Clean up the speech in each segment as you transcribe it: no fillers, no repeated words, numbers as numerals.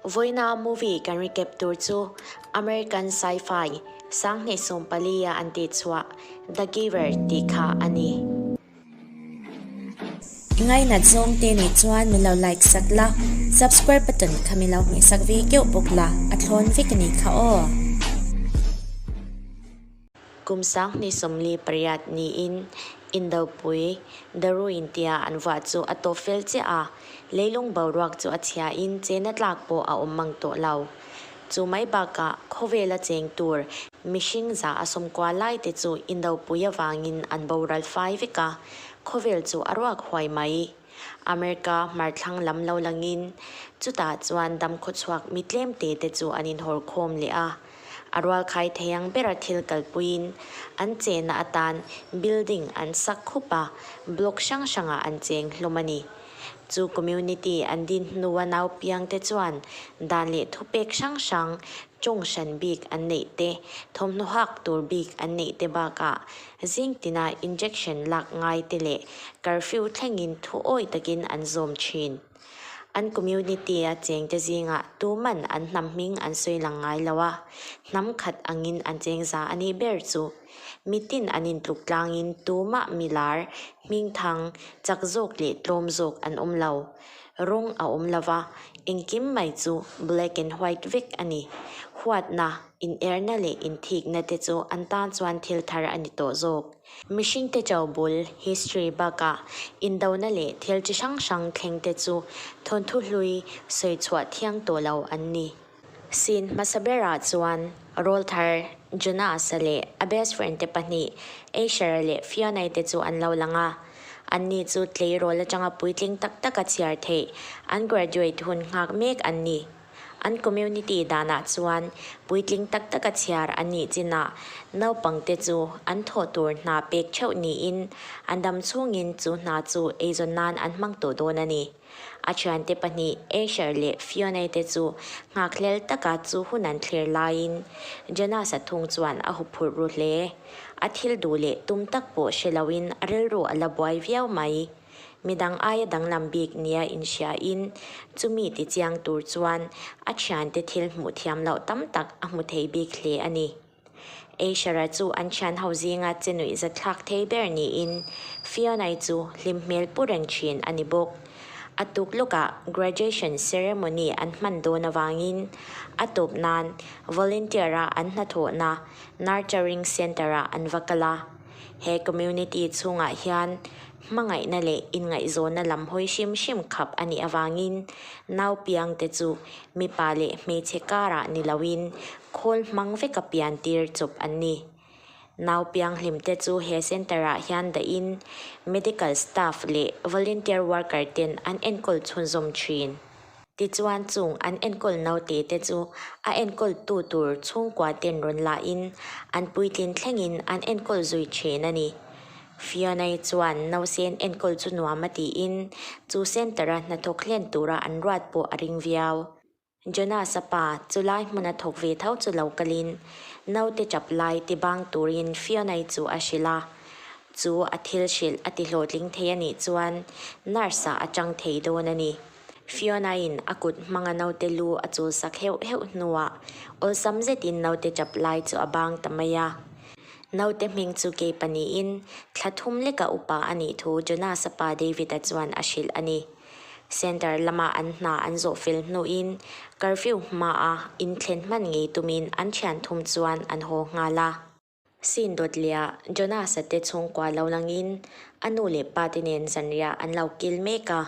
Vawiina movie kan recap tur chu American sci-fi 2014 a an tih chhuah The Giver tih kha a ni. I ngainat zawng te nih chuan min lo like sak la, subscribe button kha min lo hmeh sak ve keuh bawk la, a thlawn vek a nih kha aw. Kum 2048 niin Indopui, The Ruin tia an vuah chu a tawp fel chiah a, leilung boruak chu a chhiain chena tlak pawh a awm mang tawh lo. Chu mai bakah khawvela cheng tur mihring 90 lai te chu Indopui avangin an boral fai vek a, khawvel chu a ruak huai mai. America hmarthlang lam lo langin chutah chuan dam khawchhuak mi tlem te te chu an inhawr khawm leh a. A rualkhai thei ang bera thil kalpuiin an chenna atan building an sak khup a, block hrang hrangah an cheng hlawm a ni. Chu community an din hnua nau piang te chuan dan leh thupek hrang hrang, tawng hran bik an neih te, thawmhnaw hak tur bik an neih te bakah zing tina injection lak ngai te leh curfew thlengin thu awi takin an zawm thin. An community a chengte zingah tuman an hnam hming an sawi lang ngai lo a, hnam khat angin an cheng za a nih ber chu. Mitin an intluk tlangin tumah milar, hmingthang, chak zawk leh tlawm zawk an awm lo. Rawng a awm lo va, engkim mai chu black and white vek a ni. Huatna, inerna leh inthikna te chu an tan chuan thil thar a ni tawh zawk. Mihringte chaubul, history, bakah indona leh thil chi hrang hrang thlengte chu thawnthu hlui sawi chhuah thiang tawh lo an ni. Scene hmasa berah chuan rawlthar Jonas-a leh a best friend te pahnih Asher-a leh Fiona-i te chu an lo lang a. Anni chu tleirawl atanga puitling tak taka chhiar theih an graduate hun nghak mek an ni. An community danah chuan puitling tak taka chhiar an nih chinah naupangte chu an thawh tur hna pek theuh niin an dam chhungin chu hna chu eizawn nan an hmang tawh dawn a ni. A thiante pahnih Asher leh Fiona te chu nghakhlel taka chu hun an thlir laiin Jonas-a thung chuan a huphurh ru hle. A thil duh leh tum tak pawh hre loin a rilru a la buai viau mai. Midang aia danglam bik nia inhriain chumi tichiang tur chuan a thiante thil hmuh thiam loh tam tak a hmu thei bik hle a ni. Asher-a chu an thian ho zinga che nuih zathlak thei ber niin Fiona-i chu hlim hmel pu reng thin a ni bawk. A tuk lawkah graduation ceremony an hman dawn avangin a tawp nan volunteer-a an hnathawhna Nurturing Centre-ah an va kal a. He community chhungah hian hmangaihna leh inngaihzawnna lam hawi hrim hrim khap a nih avangin nau piangte chu mipa leh hmeichhe karah ni loin khawl hmang veka pian tir chawp an ni. Nau pianghlimte chu he centre-ah hian dahin medical staff leh volunteer worker ten an enkawl chhunzawm thin. Tichuan chung an enkawl naute te chu a enkawl tu tur chhungkua ten rawn lahin an puitlin thlengin an enkawl zui thin a ni. Fiona-i chuan nausen enkawl chu nuam a tiin chu centre-a hnathawk hlen tura an ruat pawh a ring viau. Jonas-a pa chulai hmuna thawk ve tho chu lo kalin naute chap lai ti bang turin Fiona-i chu a hrilh a. Chu a thil hrilh a ti hlawhtling thei a nih chuan nurse-ah a chang thei dawn a ni. Fiona-in a kut hmanga naute lu a chul sak heuh heuh hnuah awlsam zetin naute chap lai chu a bang ta mai a. Naute hming chu kei pahnihin thla thum leka upa a nih thu Jonas-a pa David-a chuan a hrilh a ni. Centre lama an hna an zawh fel hnuin curfew hmaa inthlen hman ngei tumin an thian thum chuan an haw nghal a. Sin dawt leh Jonas-a te chhungkua lo langin a nu leh pa te nen zanriah an lo kil mek a.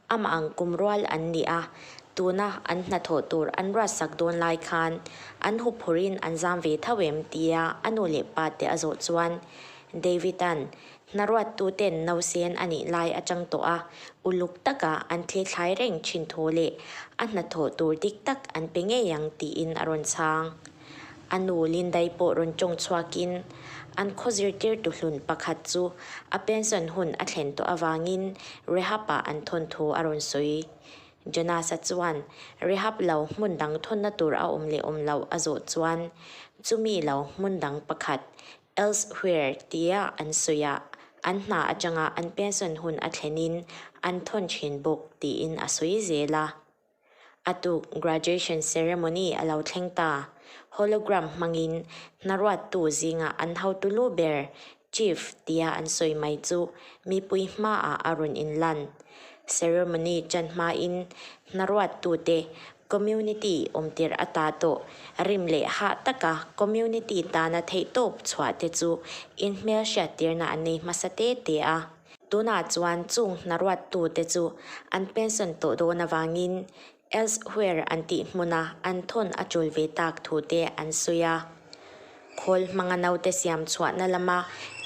Amah ang kum rual an ni a, tuna an hnathawh tur an ruatsak dawn lai khan an huphurhin an zam ve tho em tia a nu leh pa te a zawh chuan David-a'n hna ruattuten nausen a nih lai atang tawh a, uluk taka an thlithlai reng thin thu leh a hnathawh tur dik tak an pe ngei ang tiin a rawn chhang. A nu Lindai pawh rawn tawng chhuakin an khaw zirtirtu hlun pakhat chu a pension hun a thlen tawh avangin Rehab-ah an thawn thu a rawn sawi. Jonas-a chuan Rehab lo hmun dang thawnna tur a awm leh awm loh a zawh chuan chumi lo hmun dang pakhat elsewhere tia an sawiah an hna atanga an pension hun a thlenin an thawn thin bawk tiin a sawi zel a. A tuk graduation ceremony a lo thleng ta. Hologram hmangin hnaruattu zingah an hotu lu ber Chief tia an sawi mai chu mipui hmaah a rawn inlan. Ceremony chan hmain hnaruattute community awmtir ata tawh rim leh hah taka community tana theihtawp chhuah te chu inhmelhriattirna an nei hmasa te te a. Tunah chuan chung hnaruattute chu an pension tawh dawn avangin Elsewhere an tih hmuna an thawn a tul ve tak thu te an sawi a. Khawl hmanga naute siam chhuahna lama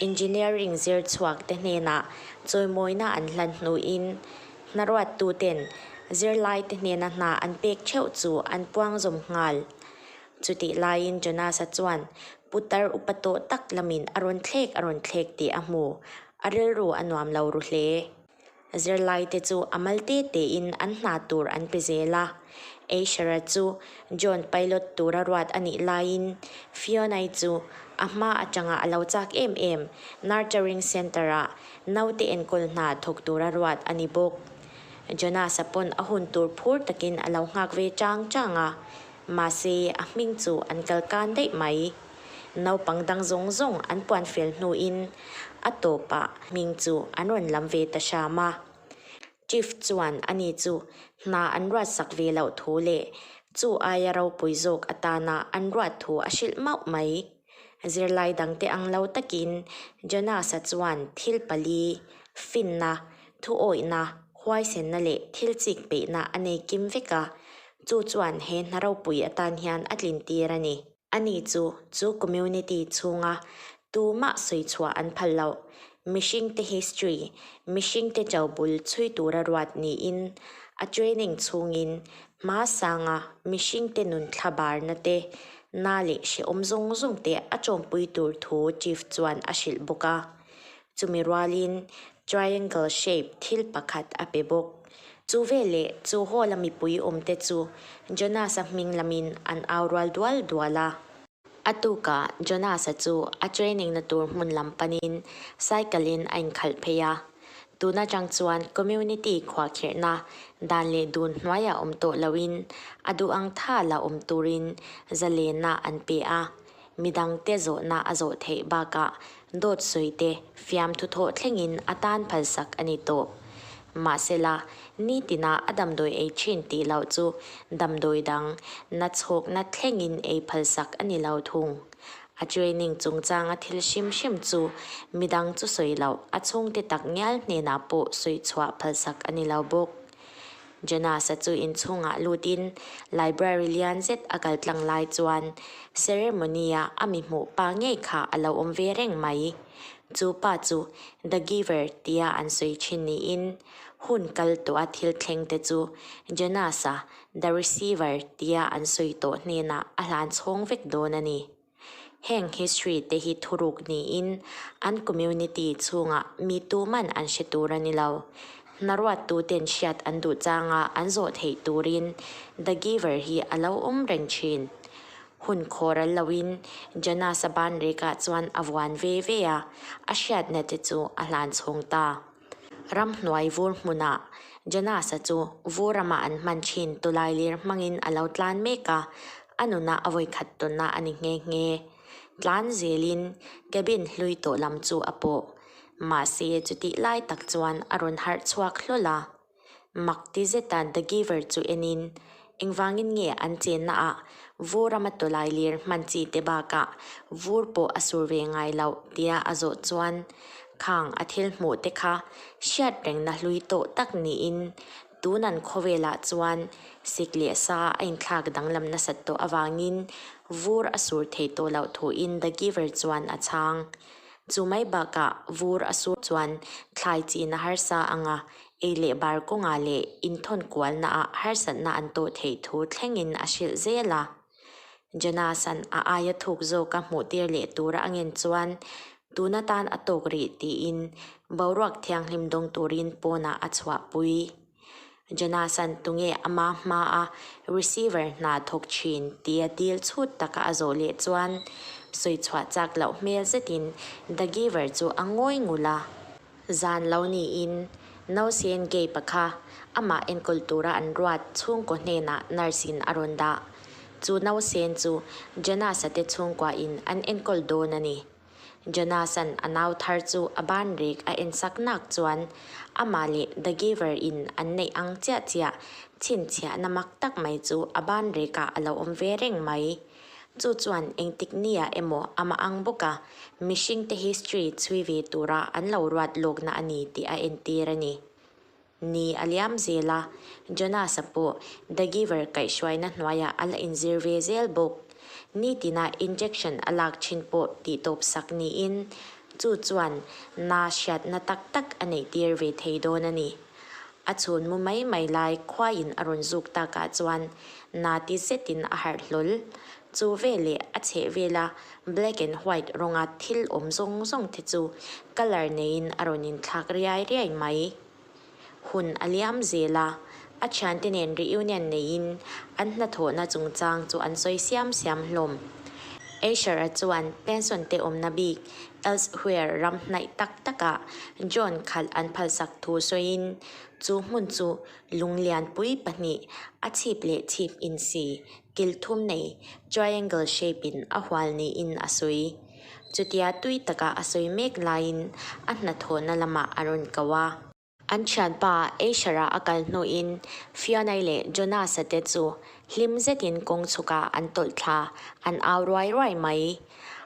engineering zir chhuak te hnenah chawimawina an hlan hnuin hnaruattuten zirlai te hnena hna an pek theuh chu an puang zawm nghal. Chutih laiin Jonas-a chuan putar upa tawh tak lamin a rawn thlek a rawn thlek tih a hmu. A rilru a nuam lo ru hle. Zirlaite chu a mal te tein an hna tur an pe zel a. Asher-a chu John pilot tura ruat a nih laiin Fiona-i chu a hma atanga a lo chak em em Nurturing Centre-ah naute enkawl hna thawk tura ruat a ni bawk. Jonas-a pawn a hun tur phur takin a lo nghak ve chang chang a, mahse a hming chu an kal kan daih mai. Naupang dang zawng zawng an puan fel hnuin a tawpah hming chu an rawn lam ve ta hram a. Chief chuan ani chu hna an ruatsak ve loh thu leh chu aia ropui zawk atana an ruat thu a hrilh mauh mai. Zirlai dangte ang lo takin Jonas-a chuan thil pali, finna, thuawihna, huaisenna leh thil chik peihna a nei kim vek a, chu chuan he hna ropui atan hian a tlintir a ni. Ani chu chu community chhunga tumah sawi chhuah an phal loh. Mihringte history, mihringte cho bul chhui tura ruat niin a training chhungin hma sanga mihringte nun thla barna te, na leh hrehawm zawng zawng te a chawmpui tur thu Chief chuan a hrilh bawk a. Chumi rualin triangle shape thil pakhat a pe bawk. Chu veleh chu hall a mipui awmte chu Jonas-a hming lamin an au rual dual dual a. A tukah Jonas-a chu a training na tur hmun lam panin cycle in a inkhalh phei a. Tun atang chuan community khuahkhirhna dan leh dun hnuaiah awm tawh loin a duh ang tha la awm turin zalenna an pe a. Midangte zawhna a zawh theih bakah dawt sawite fiamthu thawh thlengin a tan phalsak a ni tawh. Mahsela, nitina a damdawi ei thin tih loh chu damdawi dang nachhawkna thlengin ei phalsak a ni lo thung. A training chungchanga thil hrim hrim chu midang chu sawi loh a chhungte tak ngial hnenah pawh sawi chhuah phalsak a ni lo bawk. Jonas-a chu inchhungah lutin library lian zet a kal tlang lai chuan ceremony-a a mi hmuh pa ngei kha a lo awm ve reng mai. Chu pa chu The Giver tia an sawi thin niin hun kal tawha thil thleng te chu Jonas-a The Receiver tia an sawi tawh hnenah a hlan chhawng vek dawn a ni. Heng history te hi thuruk niin an community chhungah mi tuman an hre tur a ni lo. Hnaruattuten hriat an duh changa an zawh theih turin The Giver hi a lo awm reng thin. Hun khawral loin Jonas-a banrekah chuan a vuan ve ve a, a hriatna te chu a hlan chhawng ta. Ramhnuai vur hmunah Jonas-a chu vur rama an hman thin tawlailir hmangin a lo tlan mek a, a nunah a vawikhat tawnna a ni nghe nghe. Tlan zelin cabin hlui tawh lam chu a pawh. Mahse chutih lai tak chuan a rawn harh chhuak hlawl a. Mak ti zeta The Giver chu enin, Engvangin nge an chenna ah vur rama tawlai lir hman chi te bakah vur pawh a sur ve ngai loh tia a zawh chuan khang a thil hmuh te kha hriat rengna hlui tawh tak niin tun an khawvelah chuan sik leh sa a inthlak danglam nasat tawh avangin vur a sur thei tawh loh thuin The Giver chuan a chhang. Chu mai bakah vur a sur chuan thlai chin a harsa anga ei leh bar kawngah leh inthawn kualnaah harsatna an tawh theih thu thlengin a hrilh zel a. Jonas-a'n a aia thuk zawka hmuhtir leh tura a ngen chuan tun atan a tawk rih tiin boruak thianghlim dawng turin pawnah a chhuahpui. Jonas-a'n tunge ama hmaa receiver hna thawk thin tia dil chhut taka a zawh leh chuan sawi chhuah chak loh hmel zetin The Giver chu a ngawi ngul a. Zan lo niin Nausen Gabe-a kha Amah enkawl tura an ruat chhungkaw hnenah nurse in a rawn dah. Chu nausen chu Jonas-a te chhungkua in an enkawl dawn a ni. Jonas-a'n a nau thar chu a ban rek a ensak nak chuan amah leh The Giver in an neih ang chiah chiah chhinchhiahna mak tak mai chu a ban rekah a lo awm ve reng mai. Chu chuan engtik nia emaw amah ang bawka mihringte history chhui ve tura an lo ruat lawkna a ni tih a entir a ni. Ni a liam zel a, Jonas-a pawh The Giver kaihhruaina hnuaiah a la inzir ve zel bawk. Nitina injection a lak thin pawh tihtawp sak niin chu chuan na hriatna tak tak a neihtir ve thei dawn a ni. A chhun mu mai mai lai khuaiin a rawn zuk takah chuan na ti zetin a harh hlawl. Chu veleh a chheh vela black and white rawnga thil awm zawng zawng te chu colour neiin a rawn inthlak riai riai mai. Hun a liam zel a, a thiante nen reunion neiin an hnathawhna chungchang chu an sawi siam siam hlawm. Asher-a chuan pension te awmna bik elsewhere ram hnaih tak takah John khalh an phalsak thu sawiin chu hmun chu lunglianpui pahnih a chhip leh chhip insi kil thum nei triangle shape in a hual niin a sawi. Chutia tui taka a sawi mek laiin a hnathawhna lamah a rawn ko a. An thianpa Asher-a a kal hnuin Fiona-i leh Jonas-a te chu hlim zetin kawng chhukah an tawlh thla, an au ruai ruai mai.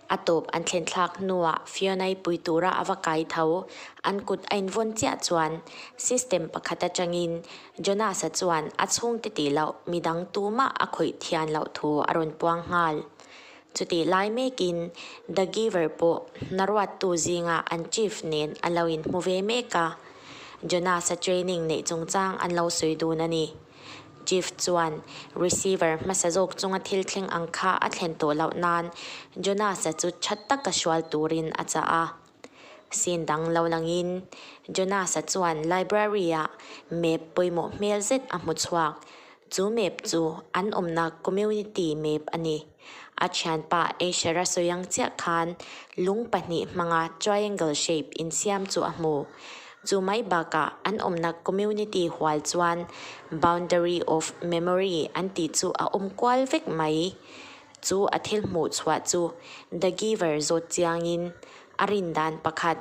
A tawp an thlen thlak hnuah Fiona-i pui tura a va kai tho, an kut a invawn chiah chuan system pakhat atangin Jonas-a chuan a chhungte tih loh midang tumah a khawih thian loh thu a rawn puang nghal. Chutih lai mekin The Giver pawh hnaruattu zinga an chief nen a lo inhmu ve mek a, Jonas-a training neih chungchang an lo sawi dun a ni. Chief chuan receiver hmasa zawk chunga thil thleng ang kha a thlen tawh loh nan Jonas-a chu tha taka hrual turin a chah a. Scene dang lo langin Jonas-a chuan library-ah map pawimawh hmel zet a hmu chhuak. Chu map chu an awmna community map a ni. A thianpa Asher-a sawi ang chiah khan lung pahnih hmanga triangle shape insiam chu a hmu. Chu mai bakah an awmna community hual chuan boundary of memory an tih chu a awm kual vek mai. Chu a thil hmuh chhuah chu The Giver zawt chiangin a rin dan pakhat,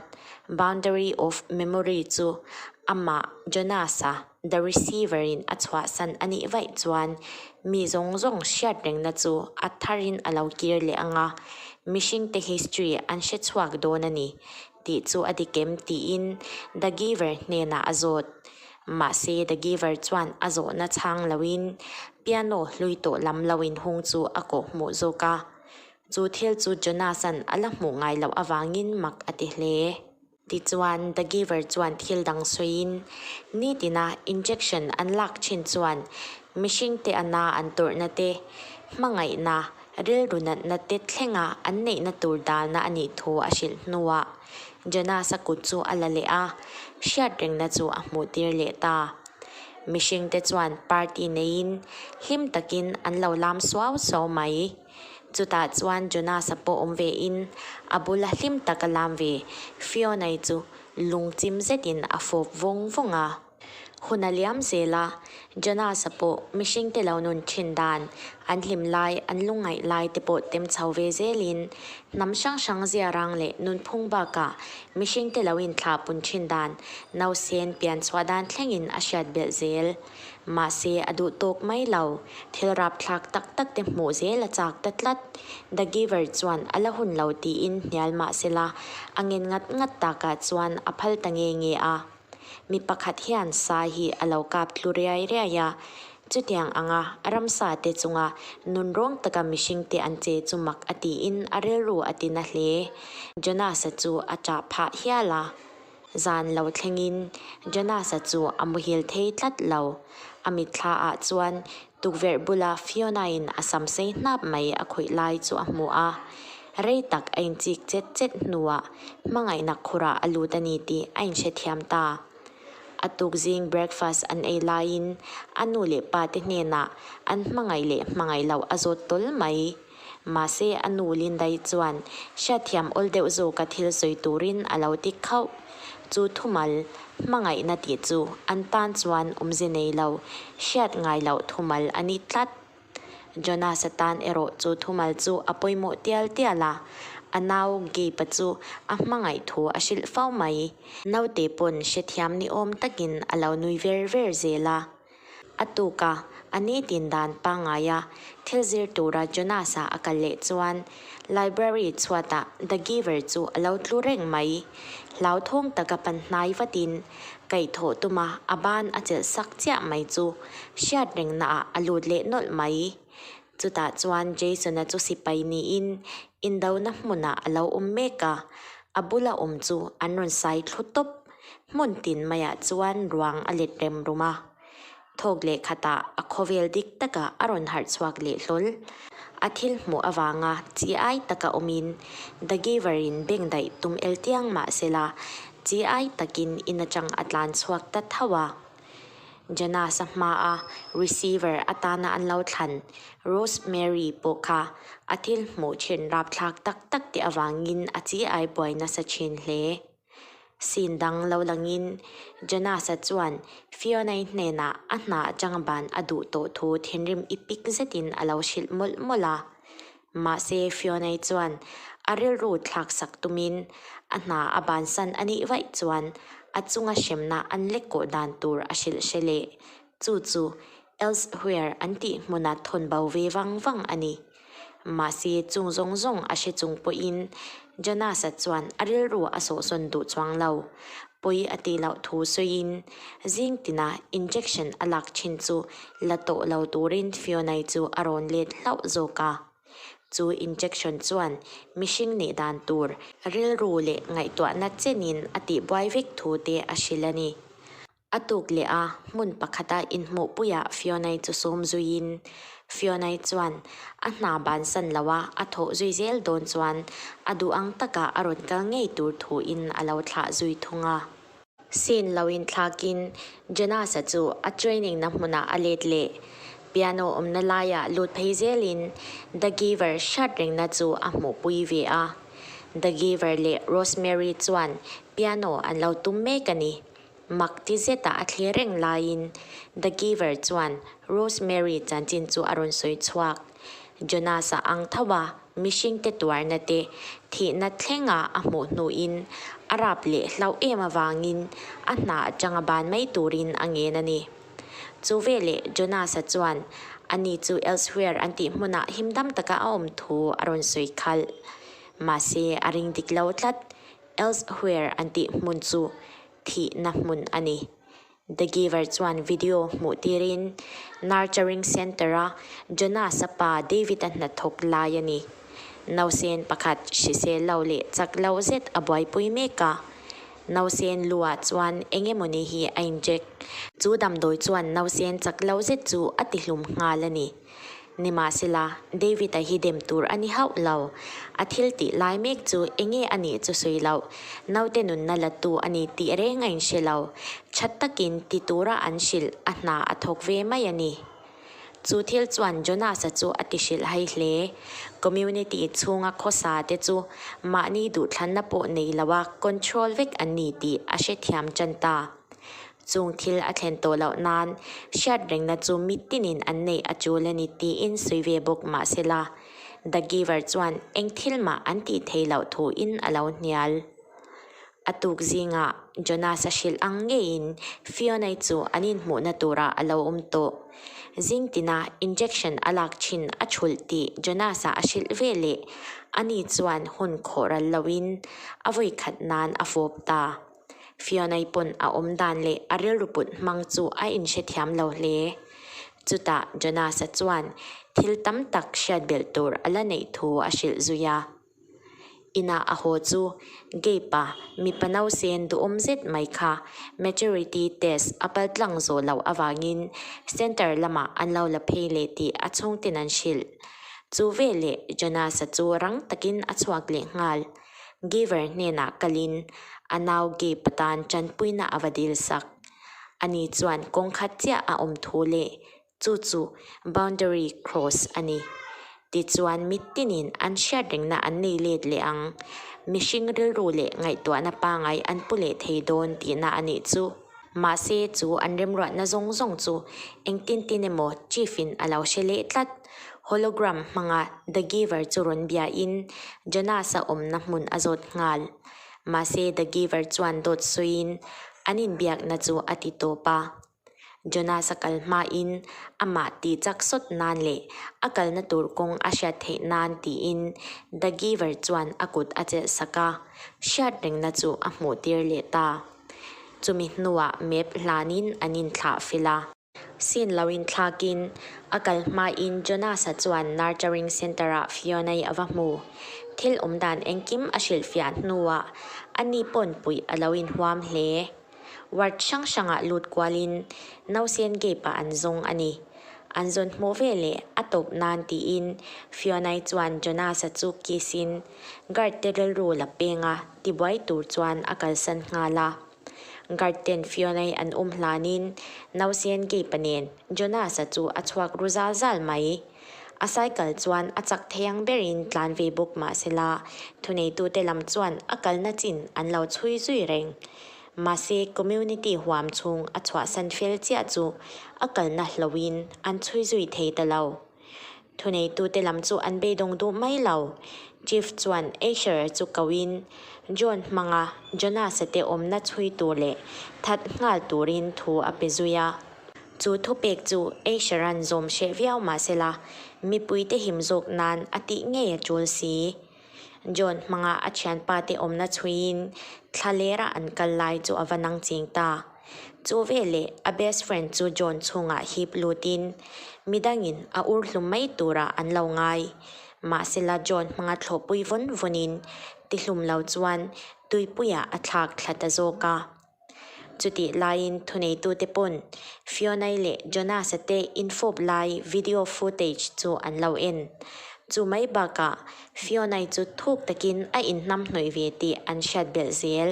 Boundary of Memory chu amah Jonas-a The Receiver-in a chhuahsan a nih vaih chuan mi zawng zawng hriat rengna chu a tharin a lo kir leh ang a, mihringte history an hre chhuak dawn a ni tih chu a dik em tiin The Giver hnenah a zawt. Mahse The Giver chuan a zawhna chhang loin piano hlui tawh lam lo inhung chu a kawh hmuh zawk a. Chu thil chu Jonas-a'n a la hmuh ngai loh avangin mak a ti hle. Tichuan The Giver chuan thil dang sawiin nitina injection an lak thin chuan mihringte a na an tawrhna te, hmangaihna, rilru natna te thlenga an neihna tur dalna a nih thu a hrilh hnuah Jonas-a kut chu a la leh a, hriatrengna chu a hmuhtir leh ta. Mihringte chuan party neiin hlim takin an lo lam suau suau mai. Chutah chuan Jonas-a pawh awm vein a bula hlim taka lam ve Fiona-i chu lungchim zetin a fawp vawng vawng a. Hun a liam zel a, Jonas-a pawh mihringte lo nun thin dan, an hlim lai, an lungngaih lai te pawh tem chho ve zelin, hnam hrang hrang ziarang leh nunphung bakah mihringte lo inthlah pun thin dan, nausen pian chhuah dan thlengin a hriat belh zel. Mahse, a duh tawk mai lo, thil rapthlak tak tak te hmuh zel a chak ta tlat. The Giver chuan a la hun lo tiin hnial mah sela, a ngen ngat ngat takah chuan a phal ta nge nge a. Mi pakhat hian sa hi a lo kap tlu riai riai a, chutiang anga ramsa te chunga nunrawng taka mihring te an che chu mak a tiin a rilru a ti na hle. Jonas-a chu a ṭah phah hial a. Zan lo thlengin Jonas-a chu a muhil thei tlat lo. A mitthla ah chuan tukverh bula Fiona-in a sam sei hnap mai a khawih lai chu a hmu a. Rei tak a inchik chet chet hnuah hmangaihna khurah a lut a ni tih a inhrethiam ta. A tukzing breakfast an ei laiin a nu leh pa te hnenah an hmangaih leh hmangaih loh a zawt tawl mai. Mahse a nu Lindai chuan hriatthiam awl deuh zawka thil sawi turin a lo ti khauh. Chu thumal hmangaihna tih chu an tan chuan awmze nei lo, hriat ngai loh thumal a ni tlat. Jonas-a tan erawh chu thumal chu a pawimawh tial tial a, a nau Gabe-a chu a hmangaih thu a hrilh fo mai. Naute pawn hrethiam ni awm takin a lo nui ver ver zel a. A tuk a, a nitin dan pangngaia thil zir tura Jonas-a a kal leh chuan library chhuatah The Giver chu a lo tlu reng mai. Hlauthawng taka pan hnai vatin kaihthawh tuma a ban a chelh sak chiah mai chu hriat rengnaah a lut leh nawlh mai. Chutah chuan Jason-a chu sipai niin indona hmunah a lo awm mek a, a bula awm chu an rawn sai thlu tawp. Hmun tin maiah chuan ruang a let rem rum a. Thawk leh khatah a khawvel dik takah a rawn harh chhuak leh hlawl. A thil hmuh avanga chi ai taka awmin The Giver-in beng daih tum el tiang mah sela, chi ai takin in atang a tlan chhuak ta tho a. Jonas-a hmaa receiver atana an lo thlan Rosemary pawh kha a thil hmuh thin rapthlak tak tak te avangin a chi ai buai nasa thin hle. Scene dang lo langin Jonas-a chuan Fiona-i hnenah a hna atanga ban a duh tawh thu thinrim i pik zetin a lo hrilh mawlh mawlh a. Mahse Fiona-i chuan a rilru thlak sak tumin a hna a bansan a nih vaih chuan a chunga hremna an lek kawh dan tur a hrilh hre leh. Chu chu elsewhere an tih hmuna thawn bo ve vang vang a ni. Mahse, chung zawng zawng a hre chung pawhin Jonas-a chuan a rilru a sawhsawn duh chuang lo. Pawi a tih loh thu sawiin zing tina injection a lak thin chu la tawh lo turin Fiona-i chu a rawn let hlauh zawk a. Chu injection chuan mihring nih dan tur rilru leh ngaihtuahna chenin a tihbuai vek thu te a hrilh a ni. A tuk leh a, hmun pakhata inhmuhpuiah Fiona-i chu sawm zuiin, Fiona-i chuan a hna bansan loa a thawh zui zel dawn chuan a duh ang taka a rawn kal ngei tur thuin a lo thlah zui thung a. Scene lo inthlakin Jonas-a chu a training na hmunah a let leh. Piano awmna laiah lut phei zelin The Giver hriat rengna chu a hmuhpui ve a. The Giver leh Rosemary chuan piano an lo tum mek a ni. Mak ti zetah a thlir reng laiin The Giver chuan Rosemary chanchin chu a rawn sawi chhuak. Jonas-a ang tho a, mihringte tuarna te thihna thlenga a hmuh hnuin a rap leh hlauh em avangin a hna atanga ban mai turin a ngen a ni. Chu veleh Jonas-a chuan ani chu elsewhere an tih hmunah himdam taka a awm thu a rawn sawi khalh. Mahse a ring dik lo tlat. Elsewhere an tih hmun chu thihna hmun a ni. The Giver chuan video hmuh tirin Nurturing Centre-a Jonas-a pa David-a hnathawk lai a ni. Nausen pakhat hrisel lo leh chak lo zet a buaipui mek a. Nausen lu-ah chuan eng emawni hi a inject. Chu damdawi chuan nausen chak lo zet chu a tihlum nghal a ni. Nimahsela, David-a hi dem tur a ni hauh lo. A thil tih lai mek chu enge a nih chu sawi loh. Naute nunna la tu a ni tih reng a inhre lo. Tha takin ti tura an hrilh a hna a thawk ve mai a ni. Chu thil chuan Jonas-a chu a ti hrilh hai hle. Community chhunga khawsa te chu mahni duhthlanna pawh nei loa control vek an ni tih a hrethiam tan ta. Chung thil a thlen tawh loh nan hriat rengna chu mi tinin an neih a tul a ni tiin sawi ve bawk mah sela, The Giver chuan eng thil mah an tih theih loh thuin a lo hnial. A tuk zingah Jonas a hrilh ang ngeiin Fiona-i chu an inhmuhna turah a lo awm tawh. Zing tina injection a lak thin a thulh tih Jonas-a a hrilh ve leh ani chuan hun khawh ral loin a vawikhat nan a fawp ta. Fiona-i pawn a awm dan leh a rilru put hmang chu a inhrethiam lo hle. Chutah Jonas-a chuan thil tam tak hriat belh tur a la neih thu a hrilh zui a. Inah a haw chu Gabe-a mipa nausen duhawm zet mai kha maturity test a pal tlang zawh loh avangin centre lamah an lo la phei leh tih a chhungten an hrilh. Chu veleh Jonas-a chu rang takin a chhuak leh nghal. Giver hnenah kalin a nau Gabe tan tanpuina a va dil sak. Ani chuan kawng khat chiah a awm thu leh chu chu boundary cross a ni. Tichuan mitinin an hriat rengna an nei let leh ang. Mihring rilru leh ngaihtuahna pangai an pu leh thei dawn tihna a nih chu. Mahse chu an remruatna zawng zawng chu engtin tin emaw Chief in a lo hre leh tlat. Hologram hmanga The Giver chu rawn biain Jonas-a awmna hmun a zawt nghal. Mahse The Giver chuan dawt sawiin an inbiakna chu a ti tawp a. Jonas a kal hmain amah tih chak sawt nan leh a kalna tur kawng a hriat theih nan tiin The Giver chuan a kut a chelh sak a, hriat rengna chu a hmuh tir leh ta. Chumi hnuah map hlanin an inthlah fel a. Scene lo inthlakin a kal hmain Jonas-a chuan Nurturing Centre-ah Fiona-i a va hmu. Thil awmdan engkim a hrilhfiah hnuah ani pawn puih a lo inhuam hle. Ward hrang hrangah lut kualin nausen gate-ah an zawng a ni. An zawn hmuh ve leh a tawp nan tiin Fiona-i chuan Jonas-a chu kiss-in guard te rilru la penga tibuai tur chuan a kalsan nghal a. Guard ten Fiona-i an um hlanin nausen gate-a nen Jonas-a chu a chhuak ru zal zal mai. A cycle chuan a chak thei ang berin tlan ve bawk mah sela, thuneitute lam chuan a kalna chin an lo chhui zui reng. Mahse, community huam chhung a chhuahsan fel chiah chu a kalna hloin an chhui zui thei ta lo. Thuneitute lam chu an beidawng duh mai lo. Chief chuan Asher chu koin John hmanga Jonas-a te awmna chhui tur leh that nghal turin thu a pe zui a. Chu thupek chu Asher-a'n zawm hreh viau mah sela, mipuite him zawk nan a tih ngei a tul si. John hmanga a thianpa te awmna chhuiin thla lera an kal lai chu a va nang ching ta. Chu veleh a best friend chu John chhungah hip lutin midangin a ur hlum mai turah an lo ngai. Mahsela John hmanga thlawhpui vawn vawnin tihlum lo chuan tuipuiah a thlak thla ta zawk a. Chutih laiin thuneitute pawn Fiona-i leh Jonas-a te infawp lai video footage chu an lo en. Chu mai bakah Fiona-i chu thuk takin a inhnamhnawih ve tih an hriat belh zel.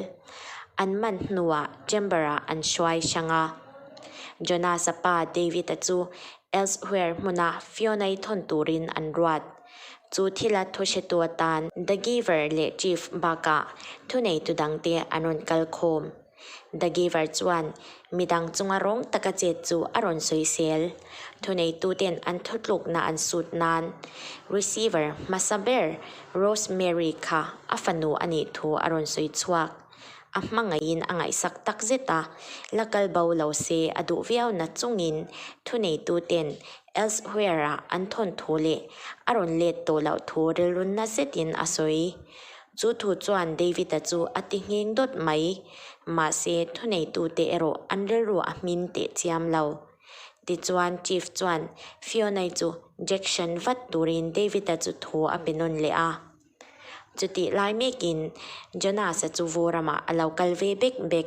An man hnuah chamber-ah an hruai hrang a. Jonas-a pa David-a chu elsewhere hmuna Fiona-i thawn turin an ruat. Chu thila thu hretu atan The Giver leh Chief bakah thuneitu dangte an rawn kal khawm. The Giver chuan midang chunga rawng taka chet chu a rawn sawisel. Thuneituten an thutlukna an sut nan Receiver hmasa ber Rosemary kha a fanu a nih thu a rawn sawi chhuak. A hmangaihin a ngaihsak tak zet a, la kal bo lo se a duh viau na chungin thuneituten elsewhere-ah an thawn thu leh a rawn let tawh loh thu rilrunna zetin a sawi. Chu thu chuan David-a chu a ti ngheng dawt mai. Mahse, thuneitute erawh an rilru a hmin teh chiam lo. Tichuan, Chief chuan Fiona-i chu jection vat turin David-a chu thu a pe nawn leh a. Chutih lai mekin Jonas-a chu vu ramah a lo kal ve bek bek.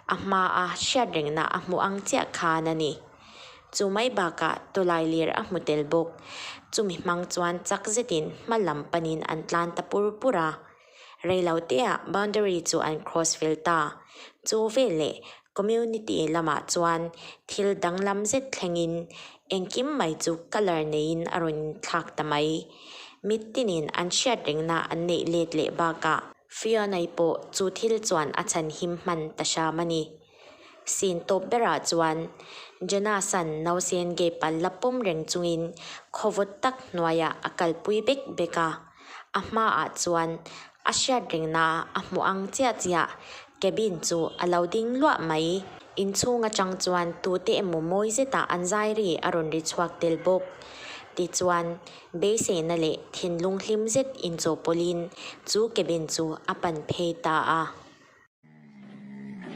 A hmaa hriat rengna a hmuh ang chiah khan a ni. Chu mai bakah tawlai lir a hmu tel bawk. Chumi hmang chuan chak zetin hma lam panin an tlan ta pur pur a. Reiloteah boundary chu an cross fel ta. Chu veleh community lamah chuan thil danglam zet thlengin engkim mai chu colour neiin a rawn inthlak ta mai. Mittinin an hriat rengna an neih let leh bakah Fiona-i pawh chu thil chuan a chhan him hman ta hram a ni. Scene tawp berah chuan Jonas-a'n nausen Gabe-a la pawm reng chungin khawvawt tak hnuaiah a kalpui bek bek a. A hmaah chuan a hriat rengna a hmuh ang chiah chiah cabin chu a lo ding luah mai. Inchhung atang chuan tute emaw mawi zetah an zai ri a rawn ri chhuak tel bawk. Tichuan, beiseina leh thinlung hlim zet inchawhpawlhin chu cabin chu a pan phei ta a.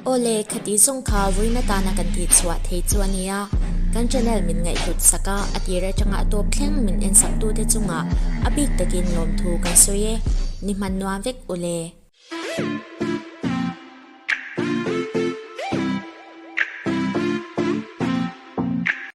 Awle, khati zawng kha vawiin atana kan tih chhuah thei chu a nia. Kan channel min ngaihhlut sak a, a tir atanga a tawp thleng min en sak tute chungah a bik takin lawmthu kan sawi e. Ni hman nuam vek ule.